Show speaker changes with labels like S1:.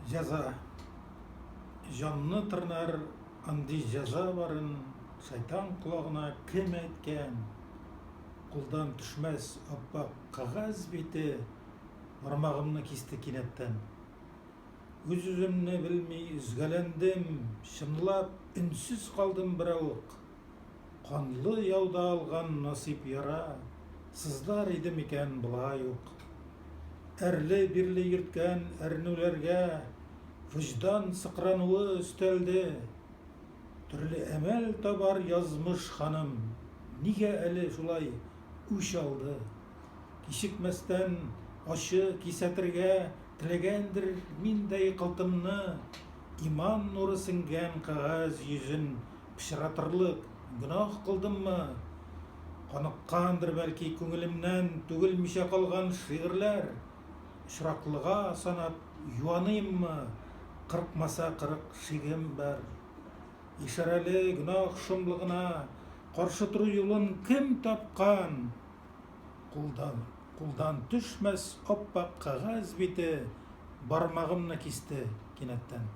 S1: Җәза. Җанны тырнар андый җәза барын шайтан колагына кем әйткән? Кулдан төшмәс ап-ак кәгазь бите бармагымны кисте кинәттән. Үз-үземне белми өзгәләндем, чынлап өнсез калдым беравык. Канлы яуда алган насыйп яра сызлар иде микән болай ук? Әрле-бирле йөрткән әрнүләргә вөҗдан сыкрануы өстәлде. Төрле әмәл табар язмыш ханым, нигә әле шулай үч алды? Кичекмәстән ачы кисәтергә теләгәндер миндәй кылтымны, иман нуры сеңгән кәгазь йөзен Пычратырлык гөнаһ кылдыммы? Каныккандыр бәлки күңелемнән түгелмичә калган шигырьләр. Очраклыга санап юаныйммы? Кырыкмаса 40 шигем бар. Ишарәле гөнаһ шомлыгына каршы тору юлын кем тапкан? Кулдан, кулдан төшмәс ап-ак кәгазь бите бармагымны кисте кинәттән.